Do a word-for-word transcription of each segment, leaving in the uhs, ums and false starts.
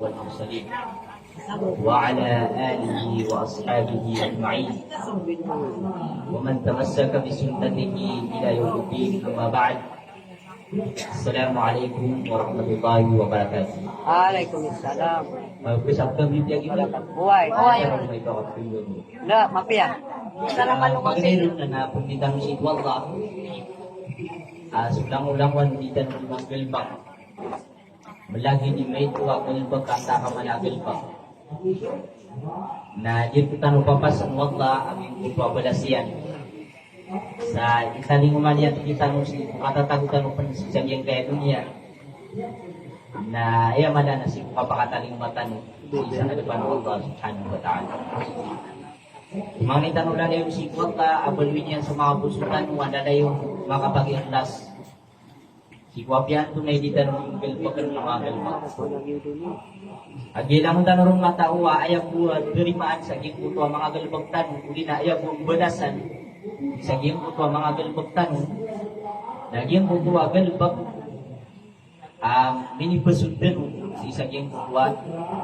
والمرسلين وعلى آله وأصحابه أجمعين ومن تمسك بسنته إلى يوم الدين، أما بعد. Assalamu alaikum warahmatullahi wabarakatuh. Alaikum salam. Ah, bes, apa bibit lagi? Buhay. Buhay. Assalamu alaikum warahmatullahi wabarakatuh. Nggak, maaf ya. Assalamualaikum. Ah, pagkailan na, na pembitan si Allah. Ah, sulang-ulang wan bitan ng galbak. Malagid i maito a galbak, antaa ka mala a galbak. Na di tano papasan o Allah a giyangkoto a balas iyan. Sa italingoma niyan tano sii ko katatago tano pen sii sa giyangkaya doniya. Na aya maana na sii ko kapakatalingoma tano sii sa hadapan o Allah Subhanahu wa Ta'ala. Imangan tano lalayon sii ko Allah a baloy niyan so manga poso tano a lalayon makapag-ikhlas. Sii ko apiya antonaa i di tano nggalbkn a manga galbk. A giya langon tano ron matao a aya bo a tarimaan sa giyangkoto a manga galbk tano, odi na aya bo a balasan sa giyangkoto a manga galbk tano, na giyangkoto a galbk a minipasod tano sii sa giyangkoto a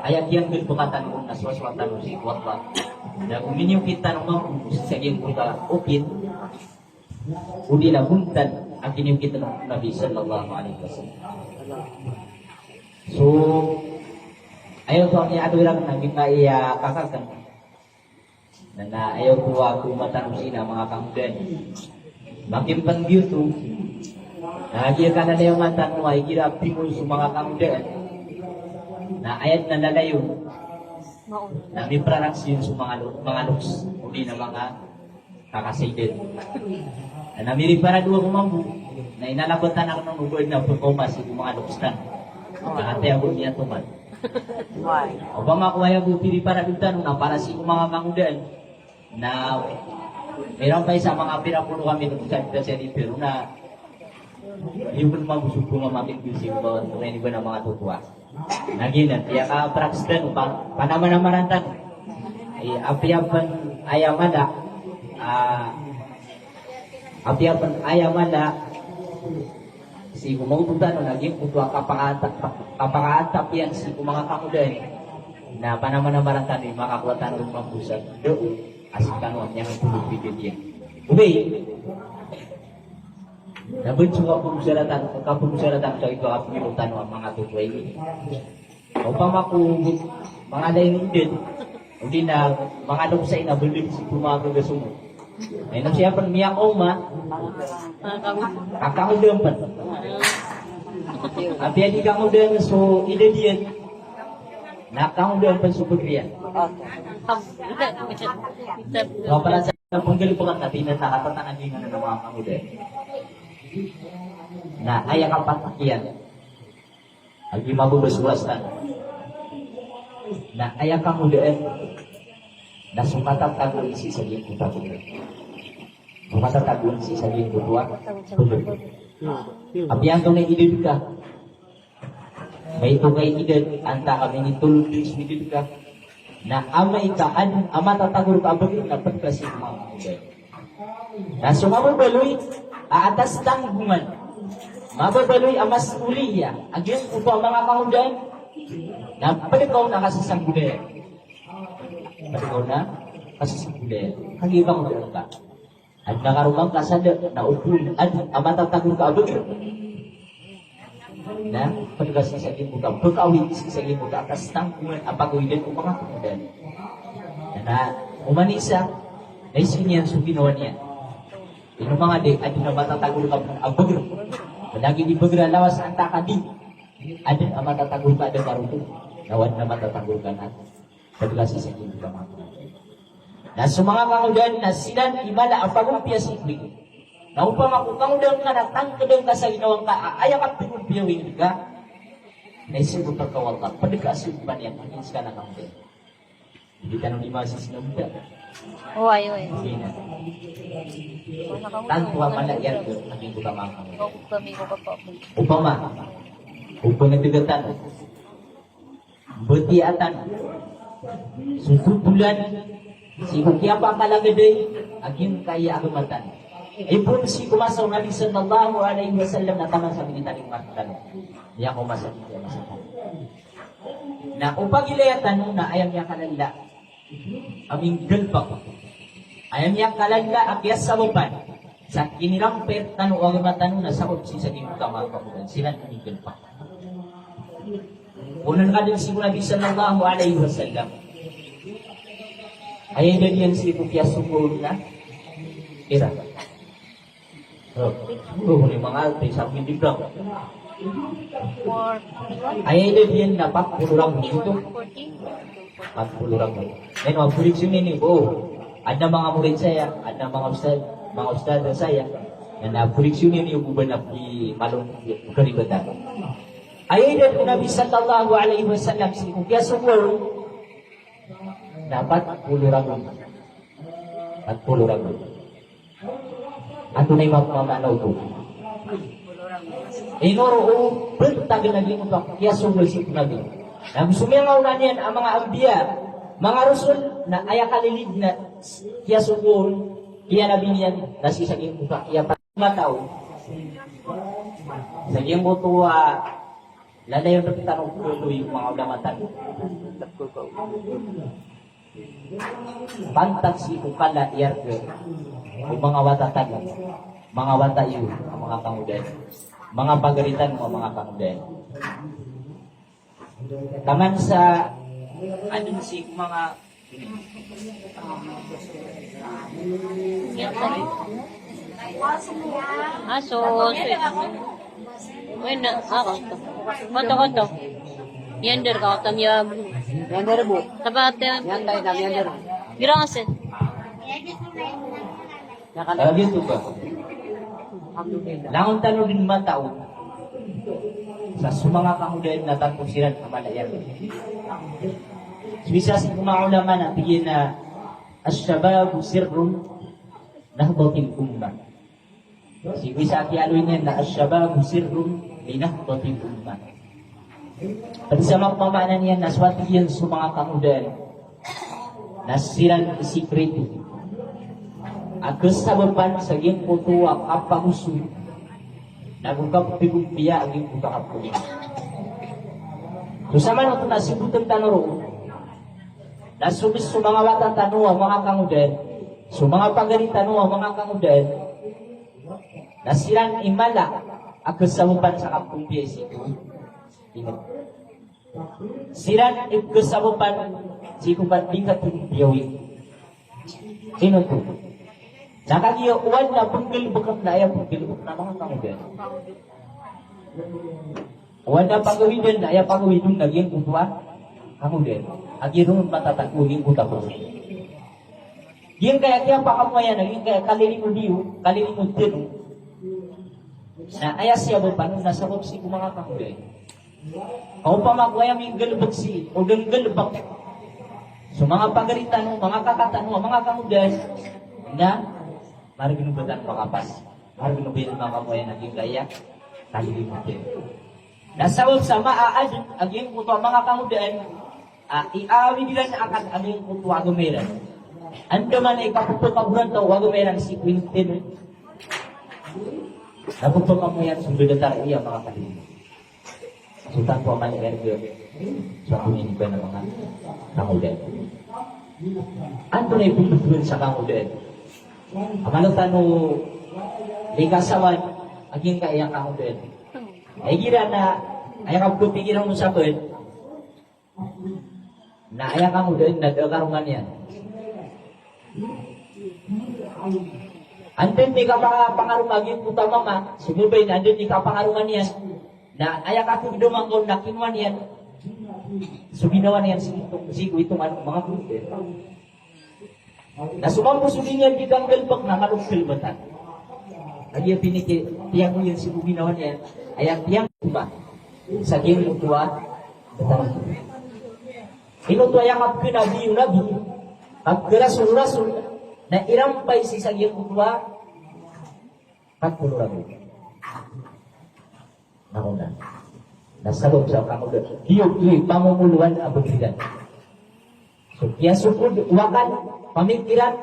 aya kiyanggalbka tano na soasoat tano sii ko Allah. Na go miniyokit tano mambo sii sa giyangkoto a okit odi na bontal a kiniyokit o Nabi sallallahu alaihi wasallam. So, aya oto a miyaado iran na giyangkaya kakakn. Na, na aya oto a komatano sii na manga kangodaan. Makimpanggiyoto. Na giya ka na lalayon tano a igira pingol so manga kangodaan. Na aya dn a lalayon. Na mipraraksi on so manga lo-, manga loks. Odi na manga kakasaidan. Na miriparado ako mambo, na inalabatan ako nan o ba adn a pkaoma sii ko manga loks tano. Na antaa bo niyan toman. Opama ko aya bo piriparado tano na para sii ko manga kangodaan. Na mirampay sa manga pira polo kami na bo sa dita sa di pero na iyo pn mambo so pkaoma makimpisi ko ba na ini ba na manga totoa. Na giyanan, piyakapraktis tano, pa-, panamanamaran tano. Eh, apiya pn aya mala, ah, apiya pn aya mala, sii ko maoto tano, na giyangkoto a kapakaata-, kapakaatap iyan sii ko manga kangodaan. Na panamanamaran tano, makakowa tano ron mambo sa dao a sii tano a miyangapolog iyan. Okay. Na bes so kapagosaratan, kapagosaratan sa ito a piro tano a manga totoa ini. Opama ko manga lain o idad, odi na manga loks a ina balik sii ko manga gagaso mo. Na ino siya pn miyakaoma, kakangodaan pn. Apiya di kangodaan so idad iyan, na kangodaan pn so pagari iyan. Mapalasa na pnggalbkan na di na nakatatangad iyan a manga kangodaan. Na aya kapatak iyan a giya mababas o oras tano. Na aya kangodaan na so katatago on sii sa giyangkoto a pagari. So katatago on sii sa giyangkoto a pagari. Apiya antonaa i idad ka, maito ka i idad, antaa ka minitolod dn so idad ka. Na amay ka adn a matatago rka a bagr na pd ka sii ko manga kangodaan. Na so mababaloy a atas tanggongan, mababaloy a mas'uliya a giyangkoto a manga kangodaan, na pd ka on a kasasanggodaya. Pd ka on a kasasanggodaya. Kagiya ba kangodaan ka. Adn a karoma ngka sa da, na o ba adn a matatago rka a bagr. Na pd ka sii sa giyangkoto a pkawid sii sa giyangkoto a atas tanggongan a pagawidan o manga kangodaan. Na oman i isa, na isii niyan so ginawa niyan. Ino manga di, adn a matatago rka a bagr. Lagid i bagr a lawas antaa ka di. Adn a matatago rka a da ka roo. Na o adn a matatago rka na pd ka sii sa giyangkoto a manga kangodaan. Na so manga kangodaan na siran i mala a pagompiya sii ko ingd. Na opama ko kangodaan ka na tangkdn ka sa ginawa ngka a aya kapagompiya o ingd ka, na ismbag ka o Allah, pd ka sii ko paniya, pd ka sii ko kangodaan. Di tano di masisinabda. Oway, oway. Sige na. Tanto a mala iyan ko, a giyangkoto a manga kangodaan. Opama, opama na dgatan. Batiya tano so totolan sii ko kiyapakalagad a giyangkaya agama tano. Ipoon sii ko masa o Nabi sallallahu alaihi wasallam na taman sa minitalingoma tano. Aya ko masa, aya masa tano. Na o pagilaya tano na aya miyakalala a minggalbk, aya miyakalala a kiyasabapan sa kinirampay tano o agama tano na sabap sii sa giyangkoto a manga kamodalan, siran a minggalbk. Onan ka dn sii ko Nabi sallallahu alaihi wasallam. Aya idad iyan sii ko kiyasogo on na iran. Oh, oh, ini manga ati sa akin di ba? Aya idad iyan na pat polo ragon ito. Pat polo ragon. Ino, a koleksyon ini, oh. Adn a manga murid saya, adn a manga ustad, manga ustad saya. Na koleksyon ini, o ba na pi malong karibatan. Aya idad o Nabi sallallahu alaihi wasallam sii ko kiyasogo on na pat polo ragon. Pat polo ragon. Antonaa i mapmamaana oto? Ino roo o bantag na giyangkoto a kiyasogo sii ko Nabi. Na go so miyangaoona niyan a manga anbiya, manga rasul, na aya kalilid na kiyasogo on, kiyanabi niyan, na sii sa giyangkoto a kiyapat mataw. Sa giyangkoto a lalayon rktano o manga ulama tano. Pantag sii ko kala i arga o manga wata tano, manga wata iyo a manga kangodaan, manga pagari tano a manga kangodaan. Taman sa adn sii ko manga Aso, wena, ako to. Koto, koto. Miyander ka, koto, miya-, miyander bo. Tapat, eh, miyander. Girang asin. Lagi to ba? Langon tano dn matao sa so manga kangodaan na tanto siran a mala iyan. So isa sii ko manga ulama na tig iyan a, "Ash-shababu sirrun nahdatil ummah." Sii ko isa a kiyaaloy niyan na, "Ash-shababu sirrun li nahdatil ummah." Pd sa mapmamaana niyan na so tig iyan so manga kangodaan na siran i sikreto a kasabapan sa giyangkoto a kapagoso nago kapagompiya a giyangkoto a kapagompiya. So samanoto na sibotn tano roo na so, so manga wata tano a manga kangodaan, so manga pagari tano a manga kangodaan, na siran i mala a kasabapan sa kapagompiya sii ko Ino. Siran i kasabapan sii ko ba di ka tig iyan. Ino to. Na kagiya o adn a pnggalbkn na aya pnggalbk na manga kangodaan. O adn a pagawidan na aya pagawidan na giyangkoto a kangodaan. Kagiya ron matatago giyangkoto a kangodaan. Giyangkaya kiyapakamoayan, giyangkaya kalilimod iyo, kalilimod tano. Na aya siyabapan on na sabap sii ko manga kangodaan. Ka opama ko aya minggalbk sii, o da nggalbk so manga pagari tano, manga kaka tano, manga kangodaan, na margn o ba tano makapas, margn o ba iyan makamoayan a giyangkaya kalilimod tano. Na sabap sa maadn a giyangkoto a manga kangodaan a iawid iran a akal a giyangkoto a agama iran. Andamanaya i kapphakaborantaw o agama iran sii ko intinod, na pphakamoayan so da datar iyan a manga kalilimod. So tanto a mala i arga so antonaa i ba na manga kangodaan. Antonaa i pmbtowan sa kangodaan? Amay tano di kasawan a giyangkaya kangodaan. Ay, igira na aya kapkapikira on sa pd na aya kangodaan na da a karoma niyan. Anda dn i kapangaroma a giyangkoto a mama, so babay na anda dn i kapangaroma niyan. Na aya kapagdama ngka on na kinowa niyan so ginawa niyan sii ko itong, sii ko itong ano, manga kangodaan. Na so mambo so di niyan di kanggalbk na kano nggalbatan. Aya piniki, tiyanggo iyan sii ko ginawa niyan, aya tiyanggo ba sa giyangkoto a btad. Ino oto aya kapkanabi o nabi, kapkarasol o rasol, na irampay sii sa giyangkoto a pat polo ragon. Na kona. Na sabap sa kangodaan, giyoto i pamomoloan a bgr iran. So kiyasokod o akal, pamikiran,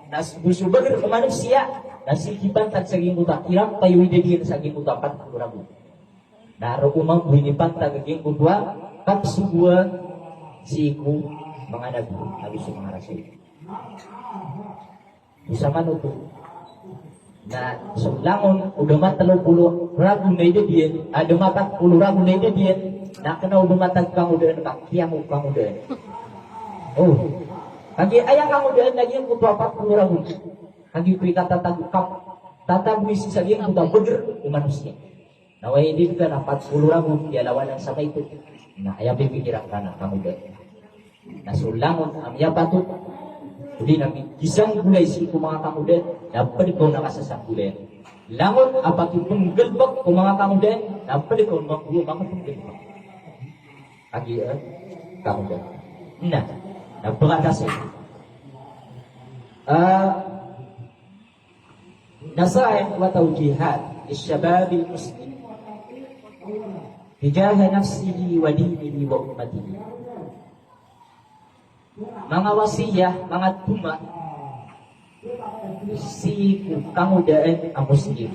na s-, so bgr o manosiya, na sii kipantag sa giyangkoto a kirampay o idad iyan sa giyangkoto a pat polo ragon. Na roo mambo inipantag a giyangkoto a Kapsogoan sii ko manga nabi, ago so manga rasul. Osaman oto na so langon o da matlo polo ragon a idad iyan, a da mapat polo ragon a idad iyan, na kena o da matag kangodaan ka kiyango kangodaan. O, kagiya aya kangodaan na giyangkoto a pat polo ragon. Kagiya ko ikatatag, kap-, tatag misisa giyangkoto a beger o manosiya. Na oway, di ka na pat polo ragon, di alawanan sa maito. Na aya pipikiran ka na kangodaan. Na so langon a miyapatot, odi na mi-, kisanggolay sii ko manga kangodaan, na ped ka on a kasasanggolay. Langon a pakipenggalebek ko manga kangodaan, na ped ka on manga, manga penggalebek. Agi, eh, kangodaan. Na, na pekatasi. Ah, Nasaih wa tawjihat lishababil muslim tijaha nafsihi wa dinihi wa ummatihi. Manga wasiyah, manga toma sii ko kangodaan a Muslim.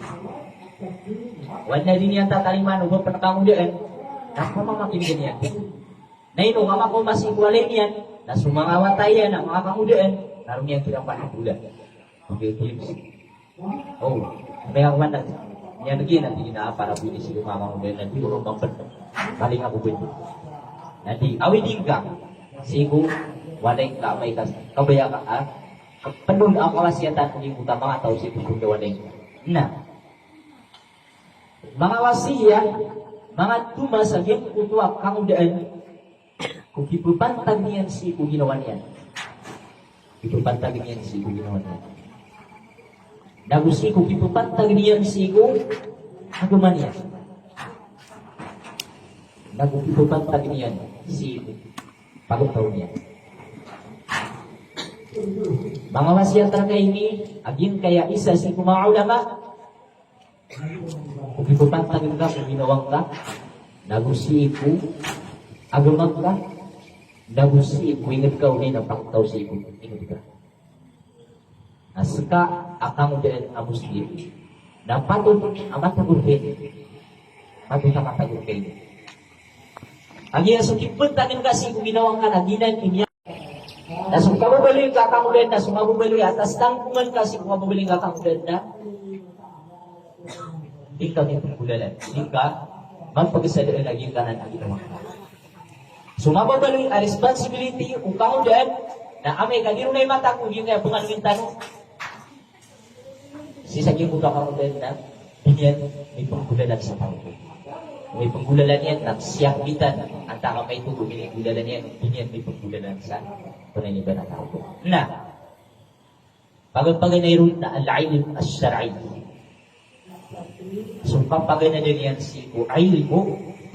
Oway, na di niyan tatarimaan o ba pen kangodaan, na pamamakinegen iyan. Na ino nga makaoma sii ko walay niyan, na so manga wata iyan a manga kangodaan, na roo niyan kiran panagola. Okay, please. O, miyakawan na. Niyan lagi na tig iyan a para pwede sii ko manga kangodaan na di ko ron maped. Paling ako pwede. Na di, awidi ngka sii ko walay ngka, amay ka kabaya ka a, ah, ped on a kawasiyatan ko giyangkoto a manga taw sii ko walay ngka. Na manga wasiyah, manga toma sa giyangkoto a kangodaan, ko kipepantag niyan sii ko ginawa niyan. Kipepantag niyan sii ko ginawa niyan. Nago sii ko kipepantag niyan sii ko agama niyan. Nago kipepantag niyan sii ko pagtaw niyan. Manga wasiyah a reka ini, a giyangkaya isa sii ko manga ulama, ko kipepantag ngka ko ginawa ngka, nago sii ko agama ngka, nago sii ko inged ka, odi na pagtaw sii ko inged ka. Na seka a kangodaan a Muslim na patot a matagor ka ini. Patot a matagor ka ini. Kagiya so kipepantag ngka sii ko ginawa ngka na giyanan i miya- Na so kababaloy ngka a kangodaan, na so mababaloy a tasangkongan ka sii ko kababaloy ngka a kangodaan na di ngka mipenggolalan, di ngka mapegesada lagi ngka nan a ginawa ngka. So mababaloy a responsibility o kangodaan na amay ka di ron imatag ko giyangkaya pengalingin tano. Sii sa giyangkoto a kangodaan na di niyan mipenggolalan sa taw. Mipenggolalan iyan na siyakbitan antaa ka maito ko mininggolalan iyan, di niyan mipenggolalan sa penaniban a taw. Na pagpaganay ron na al-ilm ash-shar'i. So kapaganadan iyan sii ko ilmu,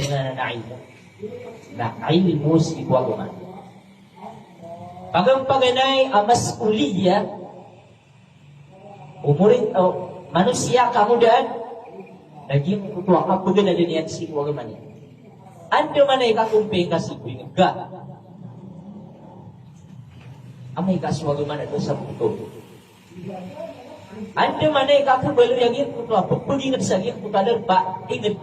tig iyan a ilmu na ilmu sii ko agama. Pagpaganay a mas'uliyah o mori-, o manosiya a kangodaan, na giyangkoto a kapaganadan iyan sii ko agama niyan. Andamanaya i kakompi ngka sii ko inged ka, amay ka so agama na da sabot oto. Andamanaya i kapagaloy a giyangkoto a pepeginged sa giyangkoto a darpa, inged,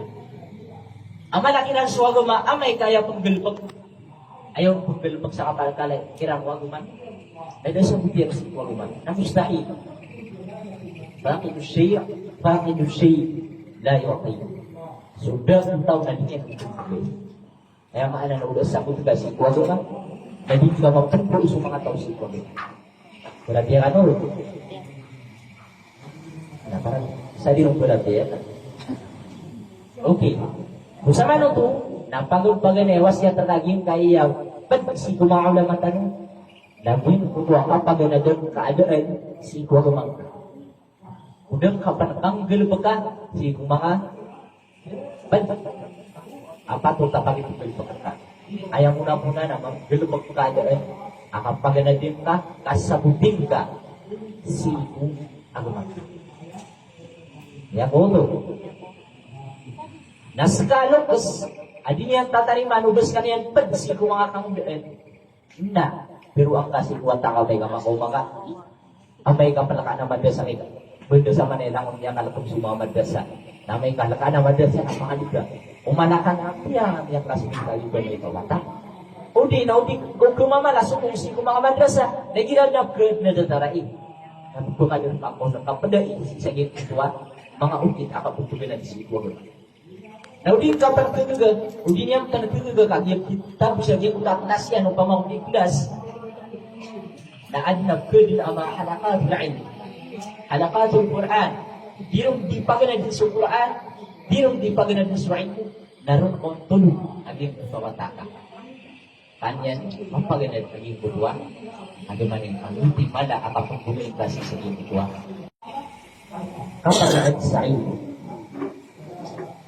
a mala kiran so agama, amay ka aya penggalebek, aya penggalebek sa kapal ka lay kiran o agama, na da sabot iyan sii ko agama, na mustahil. Faqidu shay', faqidu shay' la yu'ti. So da ko taw na di niyan ipegoy. Aya maana na o da sabot ka sii ko agama, na di ka mapendo so manga taw sii ko agama. Perhatian ka, no? Na, para sa di ron perhatian. Okay. Osaman oto na pagpaganay a wasiyat a lagid ka iya ped sii ko manga ulama tano. Na giyangkoto a kapaganadan ka adn sii ko agama. O da ngka pn panggalbka sii ko manga pd a patot a paggalbk rka. Aya mona-mona na manggalbk ka dn a kapaganadan ka, kasaboti ngka sii ko agama. Giyangkoto. Na ska a loks a di niyan tatarimaan o ba skaniyan pd sii ko manga kangodaan. Na, pero angka sii ko wata ka, amay ka makaoma ka, amay ka plkaan a madrasa, amay ka, banda sa manay langon iyan kalkm so manga madrasa. Na amay ka lkaan a madrasa na pangalika. O manakan a piyang a miyaklasi di kaliban a ito wata. O di na, o di ko kemamala so kongsi ko manga madrasa. Na igira na ke na datarai. Na pekadar pa ko na kapedai sa giyangkoto a manga okit a kapepegana di sii ko agama. Na o di kapagkegega, o di niyan pagkegega ka giyangkoto a kitab sa giyangkoto a klas iyan, opama o di klas. Na aden a ped a manga halaqatul ilm. Halaqatul Qur'an. Di ron di paganad so Qur'an, di ron di paganad so ilmu. Na ron kon tolog a giyangkoto a wata ka. Ka an iyan mapaganad a giyangkoto a agama niyan, a giyangkoto a mala a kapagbonoy ka sii sa giyangkoto a kapaganad sa ilmu.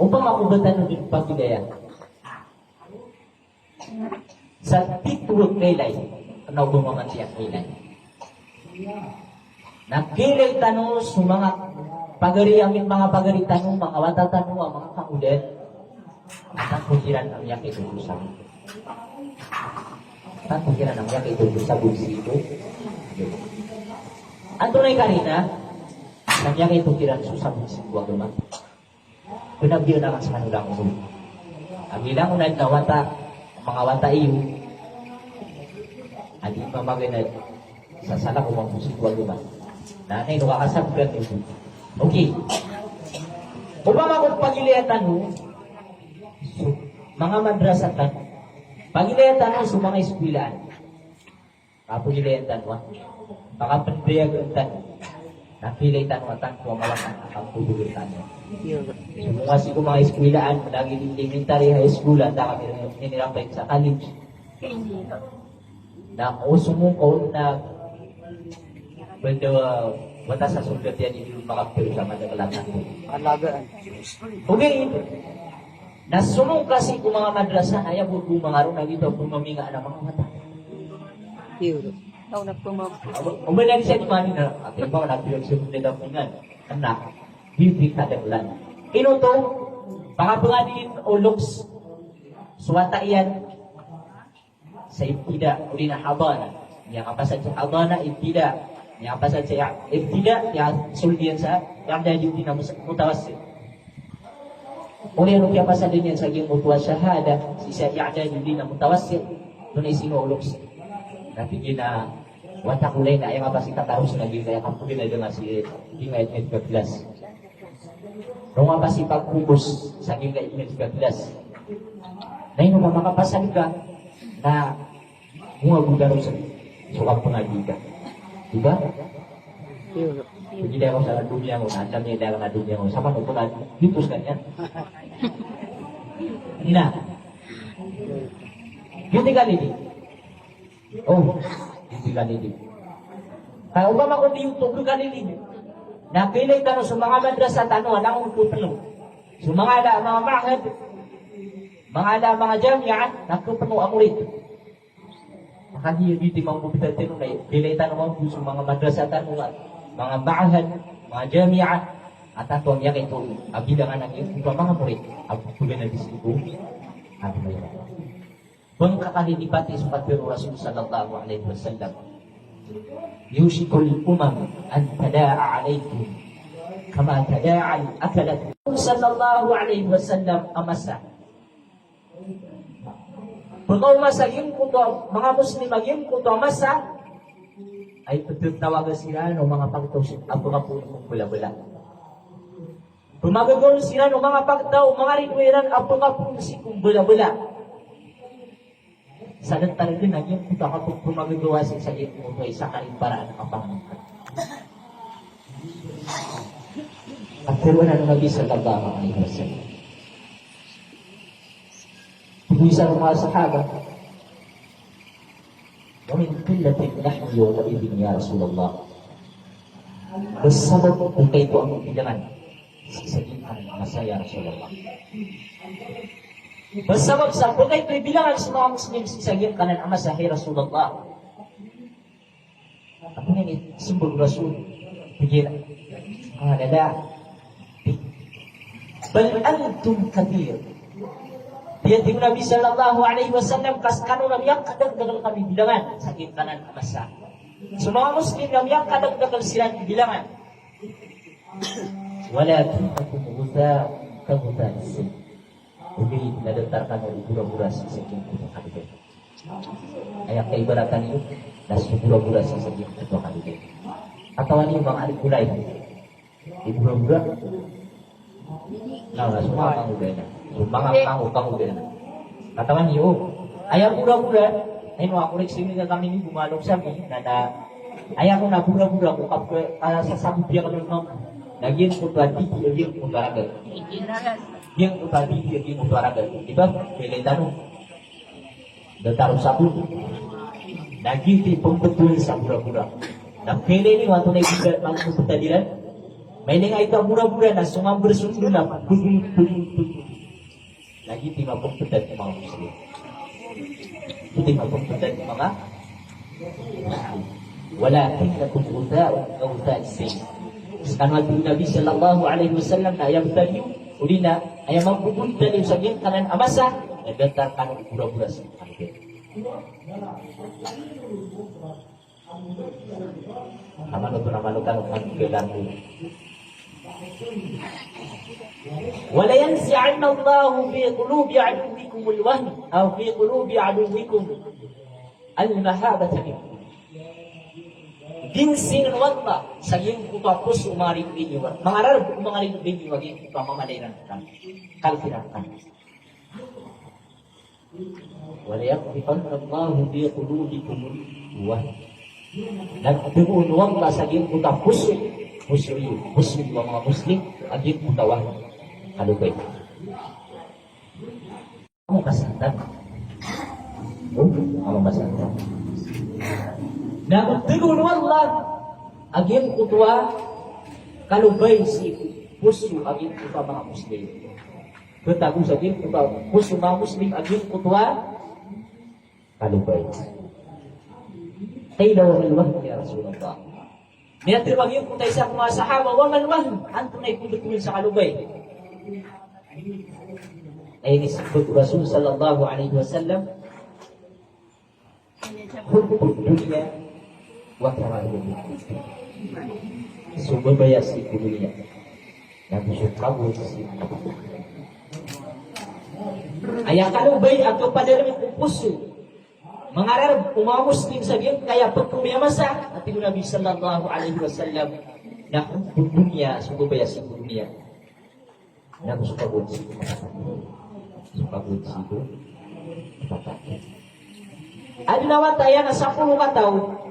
Opama ko ba tano den pagilaya sa tito a kailay, kena o ba mamatiya a kailay. Na kailay tano so manga pagari, amin manga pagari tano, manga wata tano a manga kangodan. Tanto kiran a miyakaito so sabon. Tanto kiran a miyakaito so sabon sii ko. Antonaa i karina na miyakaito kiran so sabon sii ko agama? Kena biyo na ka sa kano langon. A bilangon a wata, manga wata iyo a di mamaganad sa salakaw mambo sii ko agama. Na ino ka kasabgan iyo? Okay. Opama ko pagilaya tano so manga madrasa tano, pagilaya tano so manga iskwilaan. Kapagilayan tano a, pakapendayagan tano. Na kailay tano a tanto a mala a kapagbonoy tano. Iyo. So manga sii ko manga iskwilaan, lagid i elementary, high school, antaa ka mirinirambay sa college. Na o somong ka on na benda, wata sa soldat iyan, di makapiro sa madakelan tano. Alagaan. Okay. Na somong ka sii ko manga madrasa, na aya bo ko manga ron a gito a pemaminga na manga wata. Iyo. Aw, na pemam- Aba, o ba na di sa di mani na, ati ba na piro sa manga dampingan. Kena, di di kadakelan. Ino oto, pangapengadiin o loks so wata iyan sa ibtida, odi na hadana. Miyakapasad sa hadana, ibtida. Miyakapasad sa ibtida, miyasold iyan sa i'dadi odi na mus-, mutawassit. Odi na miyakapasad iyan sa giyangkoto a shahada, sii sa i'dadi odi na mutawassit. Antonaa i sino o loks? Na tig iyan a wata ko lay na aya nga ba si tataros na giyangkaya kapagana dn a si, giyangkaya ika class. Ron nga ba si pagkobos sa giyangkaya ika class. Na ino ka makapasad ka na mawagod a ron sa so kapangadi ka. Di ba? Pagida ko sa dunya ko, na andam iyan da ka na dunya ko. Sa pano ko na dito sa kanya. Na. Giyoto i kalilid. O, giyoto i kalilid. Ka opama ko di oto kalilid, na kailay tano so manga madrasa tano a langon ko peno. So manga ala a manga ma'had, manga ala a manga jami'ah, na ko peno a morid. Makagiya giyoto i mambo bida tano na kailay tano mambo so manga madrasa tano a manga ma'had, manga jami'ah, a tanto a miyakaito a bilangan a giyoto a manga morid a pagana di sii ko. Ati ba iyan? Bangka kani di pati so katharo o Rasul sallallahu alaihi wasallam, "Yushikul umam an tada'a alaikum kama tada'al akalat." Sallallahu alaihi wasallam a masa, pkaoma sa giyangkoto a manga Muslim a giyangkoto a masa, ay ptatawaga siran o manga pagtaw sii a pkapoon ko mbala-bala. Pmagagaw siran o manga pagtaw, manga ridoay iran a pkapoon sii ko mbala-bala. Sa datar dn a giyangkoto a kapagpmagagaw sii sa giyangkoto a isa ka riparaan a kapamangka. Katharo anan o Nabi sallallahu alaihi wasallam. Tig o isa ron a sahaba, "Wa min qillatin nahnu yawma'idhin ya Rasulullah." Ba sabap o kaito ami bilangan sii sa giyangkanan a masa, ya Rasulullah. Ba sabap sa pkaito i bilangan so manga Muslim sii sa giyangkanan a masa, hay Rasulullah. Ati niyan i smbag o Rasul, tig iyan, qala la, bal antum kathir. Tig o Nabi sallallahu alaihi wasallam, ka skano na miyakadakdakl kami bilangan sa giyangkanan a masa. So manga Muslim na miyakadakdakl siran bilangan. Walakinnakum ghutha'un ka ghutha'is sayl. Odi na datar kano i bora-bora sii sa giyangkoto a kalobay. Aya kaibaratan iyo na so bora-bora sii sa giyangkoto a kalobay. Katawan iyo manga anak kulay. Di bora-bora. Na, na, so manga kangoda na. So manga kango, kangoda na. Katawan iyo. Aya bora-bora. Ino ako rik sini ka kami ni bumalok sa mi. Na, na, aya ko na bora-bora ko kap-, ka, sa sabi biya ka dun, ma'am. Na giyangkoto a didi, giyangkoto a ragat. Giyangkoto a didi, giyangkoto a ragat. Di ba? Kailangan tano. Datar o sabon. Na giyoto i pmbtowan sa bora-bora. Na pili niyo antonaa i bora a mapmbtad iran. Mailay nga ito a bora-bora na so manga bersondo na bgl, bgl, bgl. Na giyoto i mapmbtad ko manga Muslim. Giyoto i mapmbtad ko manga Muslim. Walakinnakum ghuthaun ka ghutha'is sayl. Sekano a tig o Nabi sallallahu alaihi wasallam na aya btad iyo, odi na aya mambobontal iyo sa giyangkanan a masa, na datar kano i bora-bora sa giyangkanan. Amano to na mano kano kan kedan. Wa la yanzi'anna Allahu fi qulubi aduwwikumul wahn, aw fi qulubi aduwwikum al-mahabata minkum. Ginsingn o Allah sa giyangkoto a poso o manga ridoay niyo, manga rarb o manga ridoay niyo a giyangkoto a mamala iran rkano, kalk iran rkano. Wa la yaqdhifanna Allahu fi qulubikumul wahn. Na pthoon o Allah sa giyangkoto a poso, poso iyo, poso o manga Muslim, a giyangkoto a wahn. Kalobay. Ano kasatan? O, ano kasatan? Na pthoon o Allah a giyangkoto a kalobay sii ko poso a giyangkoto a manga Muslim. Pthago sa giyangkoto a poso o manga Muslim a giyangkoto a kalobay. Qila wa mal wahn ya Rasulullah. Miyatharo a giyangkoto a isa ko manga sahaba, wa mal wahn, antonaa i pmbtowan sa kalobay? Aya inismbag o Rasul sallallahu alaihi wasallam, hubbud dunya wa karahiyatul maut. So babaya sii ko doniya, na go so kabot sii ko. Aya kalobay a kapadalm ko poso, manga rarb o manga Muslim sa giyangkaya pkhaoma a masa, a tig o Nabi sallallahu alaihi wasallam, na hubbud dunya, so babaya sii ko doniya. Na go so kabot sii ko. So kabot sii ko. Adn a wata iyan a sapolo kataw.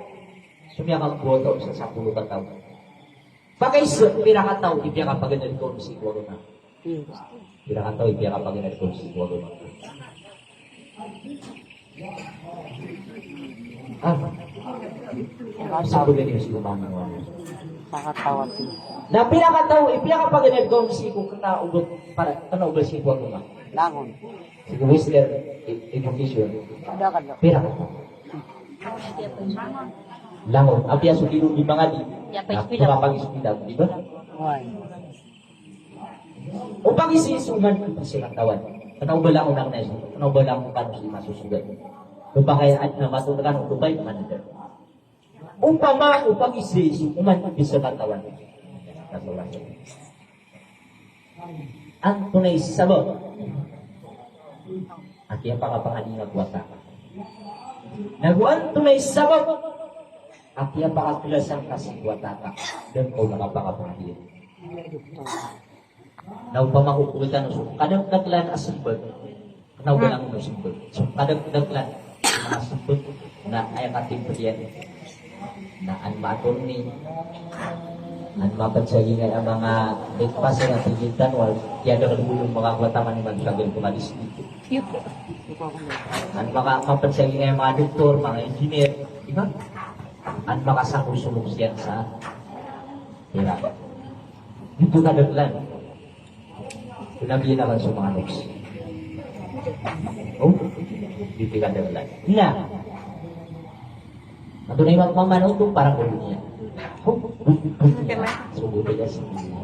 So miyakambowat on sa sapolo kataw. Pakaisa, pira kataw i piyakapaganad ko on sii ko agama? Pira kataw i piyakapaganad ko on sii ko agama? Ah. Sa pagani mas lumang na wala. Pakatawa ti. Na pira kataw i piyakapaganad ko on sii ko kna o ba, para, kna o ba sii ko agama? Langon. Sii ko Western e-, education. Kada, kada. Pira kataw? Langon. Apiya so di ron di mangadi. Na pakapangispida, di ba? Oway. O pangisi so oman ko pisa katawan. Kna o ba langon a kna iso. Kna o ba langon kano so imasosogat. Opama ka adn a mato rkano, opama ka adn. Opama o pangisi so oman ko pisa katawan. Antonaa i sabap a kiyapakapangadi ngka ko wata ka? Na go antonaa i sabap a kiyapakakhlasan ka sii ko wata ka? Da ngka on kapakapangadi. Na opama ko kowitan o so kadakdaklan a smbag. Kna o ba langon o smbag. So kadakdaklan a smbag na aya katimpl iyan na an maattorney, an mapd sa giyangkaya manga breakfast na tigitan wal kiyadakl bo iyo manga kowa taman iman sa giyangkaya manga district. An maka-, mapd sa giyangkaya manga doktor, manga engineer, di ba? An makasangkosomok siyan sa pira. Giyoto kadaklan. Pinabiyagan so manga loks. O, di pinabiyagan. Na. Antonaa i mapamana oto? Para ko doniya. O, so babaya sii ko doniya.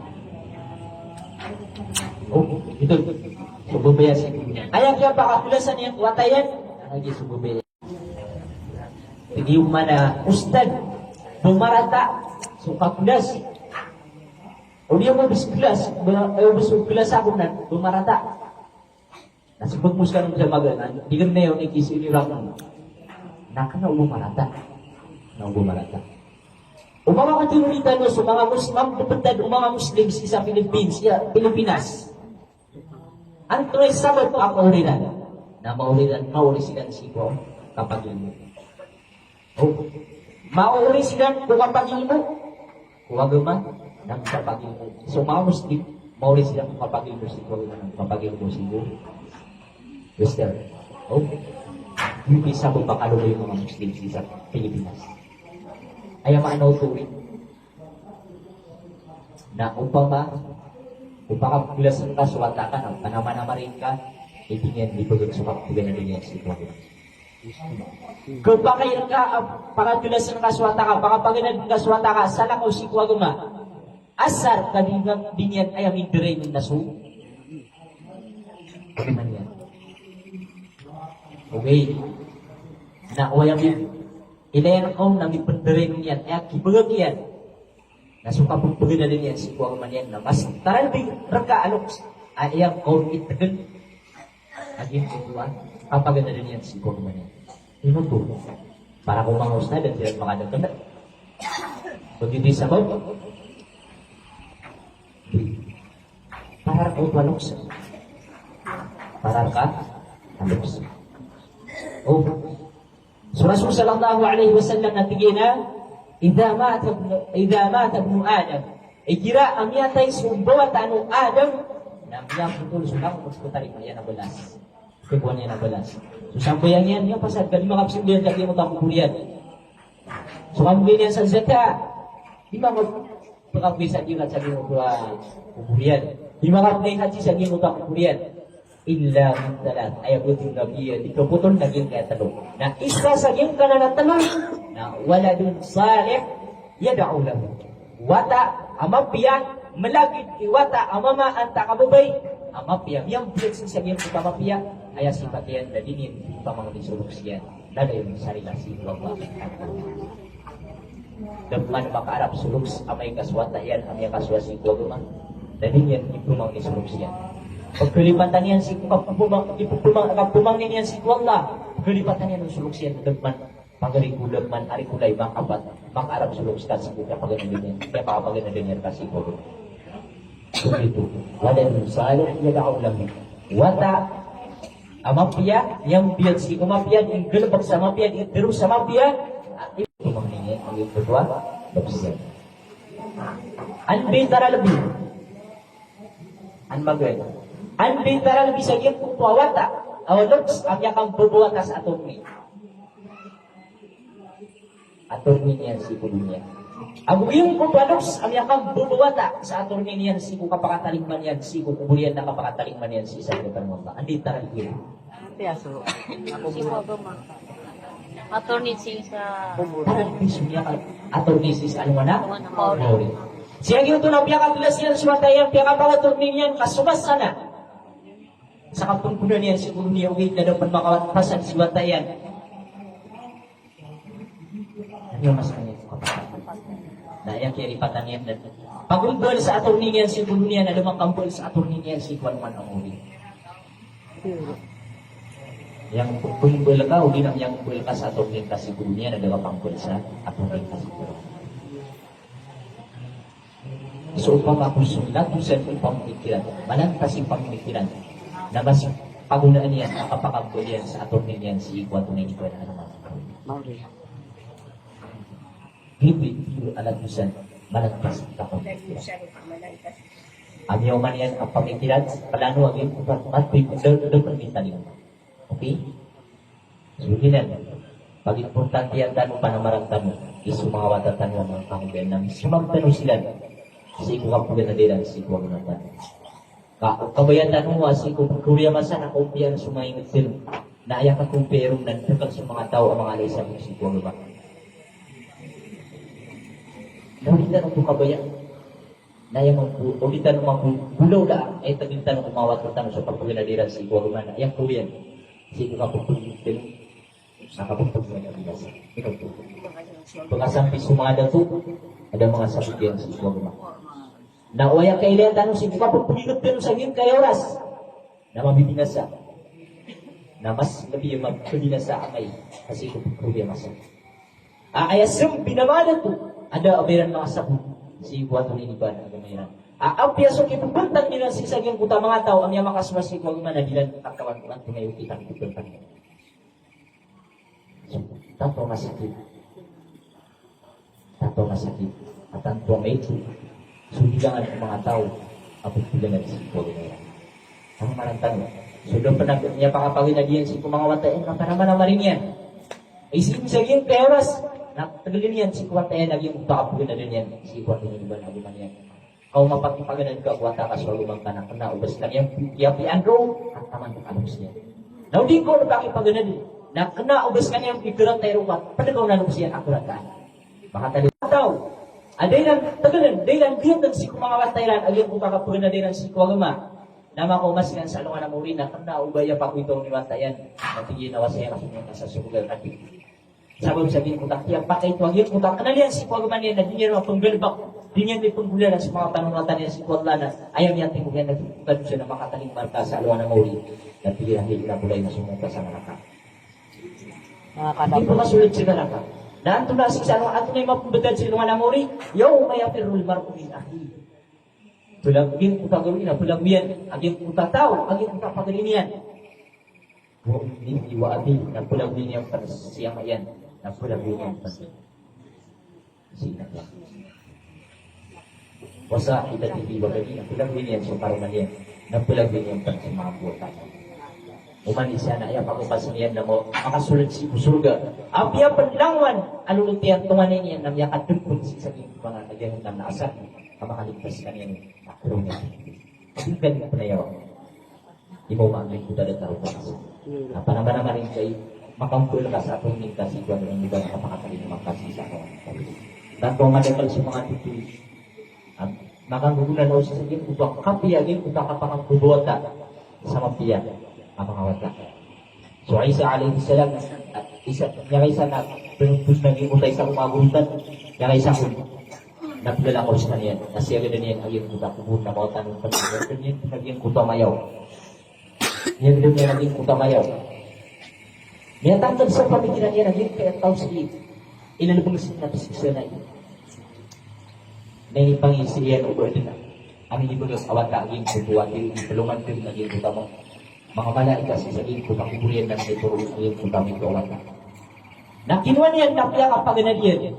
O, ito. So babaya sii ko doniya. Aya kiyapakakhlasan iyan ko wata iyan. Lagi so babaya. Tig o manga ustadh, ba marata so kakhlas. O di ako ba so khlas, ba, eh, ba so khlas ako nan, ba marata. Na sii pagmuskan sa maga na, di ka na iyo ni kisi ni ramu. Na kena o ba marata. Na o ba marata. O manga kategori tano so manga Mus-, mambebetad o manga Muslim sii sa Philippines, sii sa Pilipinas. Antonaa i sabap a maori iran? Na maori iran, maori siran sii ko kapagilmo. O, maori siran ko kapagilmo ko agama, na kapagilmo. So manga Muslim, maori siran ko kapagilmo sii ko agama, na kapagilmo sii ko Western. O, giyoto i sabap a kalobay o manga Muslim sii sa Pilipinas. Aya maana oto, na opama o pakapagelasen ka so wata ka na panamanamari ngka, iti niyan di pegeg so kapaganadan iyan sii ko agama. Kapakay ka, ah, pakagelasen ka so wata ka, pakapaganadan ka so wata ka sa lakaw sii ko agama. Asar ka di nga, di niyan aya minderay na so agama niyan. Okay. Na o aya mi-, ilayan ka on na mipenderay niyan, aya kibegak iyan na so kapaganadan iyan sii ko agama niyan na mas taralbi reka a loks a aya ka on itegel a giyangkoto a kapaganadan iyan sii ko agama niyan. Ino oto? Para ko manga ustad a di iran makadakena. Begitu i sabap. Para reka oto a loks. Para reka a loks. O. So Rasul sallallahu alaihi wasallam na tig iyan a, "Idha mata ibnu, idha mata ibnu Adam." Igira a miyatay so mbawata o Adam, na miyapotol so langon ko tarima iyan a balas. Keboan iyan a balas. So sambayang iyan, miyapasad ka, di makapsambayang sa giyangkoto a kobor iyan. So kamogay niyan sa zakat, di makapakagoy sa giyangkoto a kobor iyan. Di makapakagoy sa giyangkoto a kobor iyan. Illa min thalath, aya bo tig o Nabi a di kapotol na giyangkaya telo. Na isa sa giyangkanan a telo na waladun salih yad'u lahu. Wata a mapiya, malagid i wata a mama antaa ka babay a mapiya, miyambiyat sii sa giyangkoto a mapiya, aya sipat iyan na di niyan pamangni so loks iyan. Lalayon sa rila sii ko Allah. Da pman makaarap so loks amay ka so wata iyan a miyakasowa sii ko agama, na di niyan ipamangni so loks iyan. Pagkalipatan iyan sii ko kapamang-, ipamang-, kapamangni niyan sii ko Allah, pagkalipatan iyan so loks iyan, da pman pagari ko, da pman ari ko lay makapat, makaarap so loks ka sii ko kapaganadan iyan, kapaganadan iyan ka sii ko agama. So ito, waladun salih yad'u lahu. Wata a mapiya, miyambiyat sii ko mapiya, inggalebek sa mapiya, initero sa mapiya, a ipamangni niyan a giyangkoto a loks iyan. Anda i taralbi? An magaan. Anda i taralbi sa giyangkoto a wata a loks a miyakambebawata sa attorney. Attorney niyan sii ko doniya. Ago giyangkoto a loks a miyakambebawata sa attorney niyan sii ko kapakatalingoma niyan sii ko kobor iyan na kapakatalingoma niyan sii sa giyangkoto a Allah. Anda i taralbi? Piyaso. Attorney sii sa kobor. Taralbi so miyaka-, attorney sii sa alongan a maori. Sii giyangkoto na piyakagelas iyan so wata iyan, piyakapakaattorney niyan ka so masa na sa kapenggonaan iyan sii ko doniya, ogaid na da pman makapasad so wata iyan. Aya masa niyan ko kapasad. Na aya kiyalipatan iyan na pagembal sa attorney niyan sii ko doniya na da makambal sa attorney niyan sii ko alongan a maori. Aya pagembal ka, odi na aya pagembal ka sa attorney ka sii ko doniya na da makambal sa attorney ka sii ko alongan. So opama ko so latosan i pamikiran, malantas i pamikiran, na mas pagonaan iyan a kapakambal iyan sa attorney niyan sii ko attorney niyan a alongan a maori. Maori. Giyoto i pitharo a latosan, malantas i pamikiran. A miyaoma niyan a pamikiran, plano a giyoto, mati, da, da pman mitalingoma. Okay? So giyanan, pagimportantiyan tano, panamaran tano i so manga wata tano a manga kaompiyaan na misomag tano siran sii ko kapaganadan iran sii ko agama tano. Ka o kabaya tano a sii ko pagkawri a masa na kaompiyaan so manga inged tano, na aya kakompiya iron na dakel so manga taw a manga ala i sabot sii ko agama. Na di tano oto kabaya. Na aya mambo, o di tano mambo, bolaola, aya taged tano ko manga wata tano sa pagpaganad iran sii ko agama na aya kawiyan sii ko kapagpaginged tano, sa kapagpaginged a binasa. Ino oto? Pakasambi so manga dato, a da manga sabot iyan sii ko agama. Na o aya kailaya tano sii ko kapagpaginged tano sa giyangkaya oras na mabibinasa. Na mas lbi a mabinasa a amay ka sii ko pkhaoliyamasan. A aya smbin a manga dato a da a ba iran manga sabot sii ko ato ini ba a agama iran. A apiya so kipmbantang iran sii sa giyangkoto a manga taw a miyamakasowa sii ko agama na di iran katawan ko antonaa i okit a kipmbantang iran. Tanto a masakit. Tanto a masakit, a tanto a maito so bilangan o manga taw a pphganad sii ko agama iran. Tano marantano, so da pn a miyapakapaganad iyan sii ko manga wata iyan, na panamanamar iyan. Isii sa giyangkaya oras na tgl iyan sii ko wata iyan a giyangkoto a kapaganadan iyan sii ko wata iyan a agama iyan. Ka o mapakipaganad ka ko wata ka so agama ngka na kna o ba skaniyan piyapiyapiya ron a taman ka loks iyan. Na o di ngka on pakipaganadi na kna o ba skaniyan piyapiyapiya ron ka pd ka on a loks iyan a korataan. Makatalingoma taw a da iran tgln, da iran diyatn sii ko manga wata iran a giyangkoto a kapaganad iran sii ko agama. Na makaoma skaniyan sa alongan a maori na kna o ba aya pakoito i wata iyan. Na tig iyan a wasa iyan a so miyakasosorga ka tig. Sabap sa giyangkoto a kiyapakaito a giyangkoto a knal iyan sii ko agama niyan na di niyan mapnggalbk, di niyan di pnggolalan so manga panoratan iyan sii ko Allah na aya miyatimok iyan na giyangkoto a dosa na makatalingoma rka sa alongan a maori. Na tig iyan a di na bolay na somong ka sa naraka. Di pkasold sa naraka. Na antonaa sii sa alongan, antonaa i mapmbtad sa alongan a maori? Yawma yafirrul mar'u min akhihi. Blag giyangkoto a gawii na blag iyan a giyangkoto a taw a giyangkoto a pagari niyan. Wa ummihi wa abihi, na blag iyan pn sii sa ama iyan, na blag iyan pn sii sa ina iyan. Wa sahibatihi wa banihi, na blag iyan so karoma niyan, na blag iyan pn so manga bowata niyan. Oman i isa na aya pakokasan iyan na makasold sii ko sorga. Apiya pn langowan a lolot iyan, tonganay niyan na miyakadmpng sii sa giyangkoto a jahannam na asar ka makaligtas skaniyan na korong iyan. Tig iyan pn a aya ron. Imaoma angkoto a datar o masa. Na panamanamar ingka i makampol ka sa atong ingka sii ko anda iran a kapakatalingoma ka sii sa akawang. Tanto a madakl so manga totol a makanggogonan o sii sa giyangkoto a kapiya, giyangkoto a kapakambobowata sa mapiya a manga wata. So Isa alayhis salam, isa, miyakaisa na pnggos na giyangkoto a isa ko manga gorotan, miyakaisa kon na plalakaw skaniyan, na siyagadan iyan a giyangkoto a kobor na mawatan on pn, na giyangkoto a mayaw. Miyagadan iyan a giyangkoto a mayaw. Miyatangkd sa pamikiran iyan a giyangkaya taw sii, inalbng sii na psiksa na aya. Na inipangisi iyan o ba adn a a minibagak a wata a giyangkoto a di, di ploman dn a giyangkoto a manga, manga malaikat sii sa giyangkoto a kobor iyan na minitoro a giyangkoto a maito a wata. Na kinowa niyan na piyakapaganad iyan.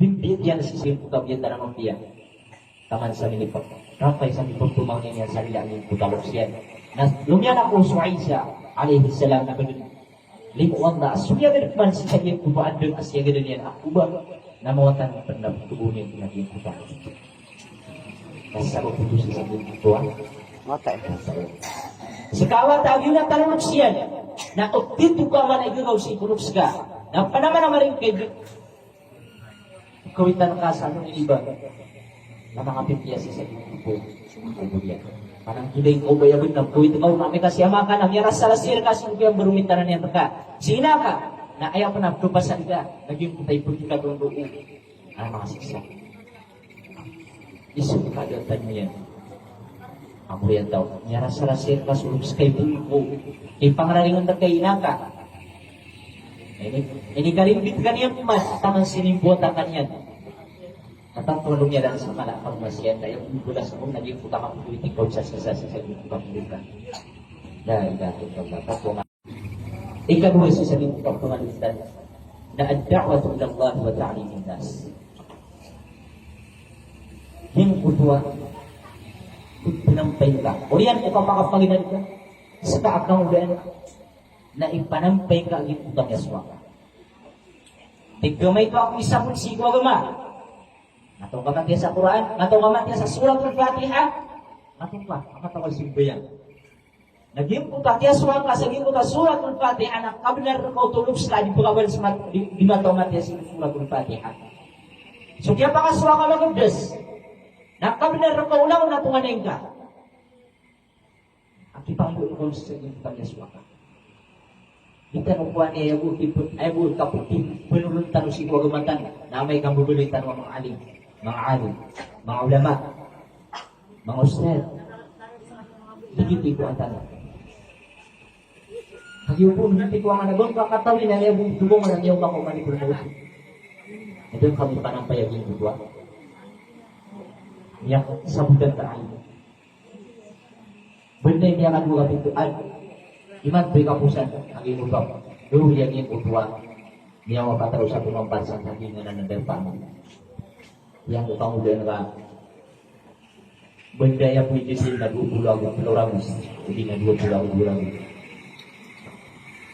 Bimbiit iyan sii sa giyangkoto a biyatan a mapiya. Taman sa minipag, kapay sa mipagtomang iyan sa rila a giyangkoto a loks iyan. Na lomiyan ako so Isa alayhis salam na bdn limo o Allah a so miyagad pman sii sa giyangkoto a adn a siyagadan iyan a koba na mawatan pn na ptogoon iyan pn a giyangkoto a. Na sabap oto sii sa giyangkoto a. Mata. Ska a wata a giyoto a loks iyan. Na opito ka man a igagaw sii ko loks ka. Na panamanamar ingka i kawitan ka sa ano ini ba. Na manga pipiya sii sa giyangkoto a kobor iyan. Panangkilay ko ba aya bnar, kowit ka on na miyakasiyama ka na miyarasarasi rka sii ko kiyambaromitan iyan rka. Sii na ka, na aya pn a pkhapasan ka, na giyangkoto a ipd ka on roo a manga siksa. Iso ka da tano iyan a oriyan taw. Miyarasarasi rka so loks ka i pd ko, ipangararingan rka i ina ka. Ini, ini karimbit ka niyan pman, taman sii sa bowata ka niyan. Katawan ko lomiyan sa mala a kapamasiyan, na aya pn bolas ko na giyangkoto a kapagkowit ingka on sa sii sa, sii sa giyangkoto a kapagkowit ka. La ilaha illallah. Katawan. Ikadowa sii sa giyangkoto a kapagkowit na ad-da'watu ila Allah wa ta'limun nas. Giyangkoto a pphanampay ka. Oriyan o kapakapaginad ka. Ska a kangodaan na ipanampay ka a giyangkoto a miyasowa ka. Tig ka maito ako isapon sii ko agama. Mataw ka matiya sa Qur'an, mataw ka matiya sa Suratul Fatiha, mataw ka, mataw ka sambayang. Na giyangkoto a kiyasowa ka sa giyangkoto a Suratul Fatiha na kabnar rka o tolog ska a di pkabal sa mat-, di, di mataw matiya sii ko Suratul Fatiha. So kiyapakasowa ka magabdas, na kabnar rka o langon a tonganay ngka. A kipanggoon ko sii sa giyangkoto a miyasowa ka. Di tano kowa niyan aya bo, aya bo kapoti, pnolon tano sii ko agama tano, na amay ka mbabaloy tano a manga alim, manga alim, manga ulama, manga ustadh. Di gioto i kowa tano. Iyo bo, hindi ko ang anak ko, kakatawi na niya bo, dugong na niya, bako mani ko na. Ito yung kami panampay, yung dugwa. Niya, sabutan ta ay. Benda niya kan dugwa pinto, ay. Iman, beka pusan, ang imutang. Dulu niya yung dugwa. Niya, makataro sa pumampansan, hindi nga na nandang pamilya. Yang utang udan ka. Benda iya pwede sii na dowa polo ago telo ratus, odi na dowa polo ago dowa ratus.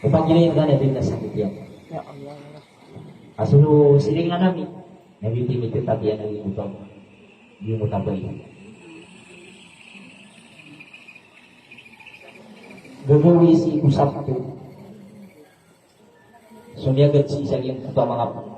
Opama giyanan na di na sakit iyan. Ya Allah. Asolo siringan ami. Na di timitin tapi iyan na di utang. Di mo tabay. Gagawii sii ko Sabto. So, miyagad sii sa giyangkoto a manga